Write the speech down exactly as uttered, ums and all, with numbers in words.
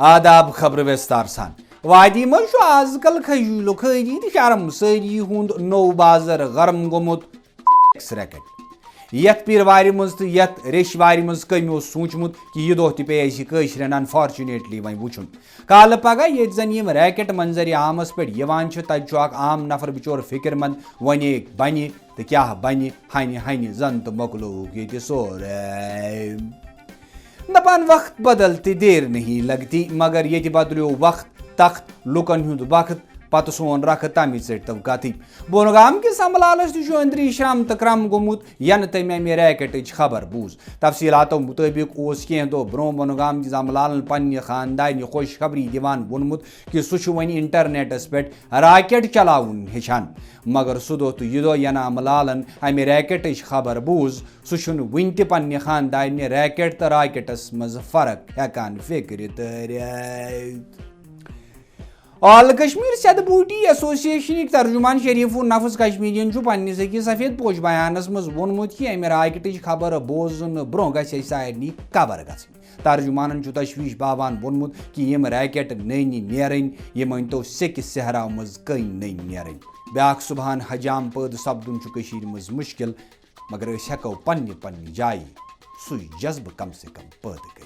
آداب، خبرٕ وِستار سان۔ وادی منٛز چھُ آز کل کھجوٗلہٕ خٲری تہٕ شرم سٲری ہُنٛد نوٚو بازر گرم گوٚمُت۔ Sex racket. یتھ پیٖر وارِ منٛز تہٕ یتھ ریٚش وارِ منٛز کٔمۍ اوس سوٗنٛچمُت کہِ یہِ دۄہ تہِ پیٚیہِ اَسہِ کٲشرٮ۪ن unfortunately وۄنۍ وُچھُن؟ کالہٕ پگاہ ییٚتہِ زن یِم ریکٹ منظرِ عامس پٮ۪ٹھ یِوان چھِ، تتہِ چھُ اکھ عام نفر بچور فکر مند، ونے بنہِ تہٕ کیٛاہ بنہِ، ہنہِ ہنہِ زن تہٕ مۄکلووُکھ ییٚتہِ سورُے۔ دپان وقت بدلتے دیر نہیں لگتی، مگر ییٚتہِ بدلیو وقت تخت لُکن ہُنٛد وقت، پتہٕ سون رکھ تمی ژٔٹۍ تو کتٕے۔ بونہٕ گام کِس املالس تہِ چھُ أنٛدری شرم تہٕ کرم گوٚمُت، ینہٕ تٔمۍ امہِ ریکٹٕچ خبر بوٗز۔ تفصیلاتو مُطٲبِق اوس کینٛہہ دۄہ برونٛہہ بونہٕ گام کِس املالن پننہِ خاندارنہِ خوشخبری دِوان ووٚنمُت کہِ سُہ چھُ وۄنۍ انٹرنیٹس پٮ۪ٹھ راکٹ چلاوُن ہیٚچھان، مگر سُہ دۄہ تہٕ یہِ دۄہ ینہٕ املالن امہِ ریکٹٕچ خبر بوٗز، سُہ چھُنہٕ وُنہِ تہِ پننہِ خاندارنہِ ریکٹ تہٕ راکٹس منٛز فرق ہیٚکان فِکرِ تٲرِتھ۔ آل کشمیر سیدٕ بوٗٹی ایسوسیشنٕکۍ ترجمان شریف النفس کشمیریَن چھُ پننِس أکِس سفید پوش بیانس منٛز ووٚنمُت کہِ امہِ راکٹٕچ خبر بوزنہٕ برونٛہہ گژھِ اَسہِ سارنٕے قبر گژھٕنۍ۔ ترجمانن چھُ تشویش باوان ووٚنمُت کہِ یِم راکٹ نٔنۍ نیرٕنۍ، یِم أنۍ تو سیٚکہِ صحرا منٛز کٔنۍ نٔنۍ نیرٕنۍ۔ بیاکھ سبحان حجام پٲدٕ سپدُن چھُ کٔشیٖرِ منٛز مُشکل، مگر أسۍ ہٮ۪کو پننہِ پننہِ جایہِ سُے جذبہٕ کم سے کم پٲدٕ کٔرِتھ۔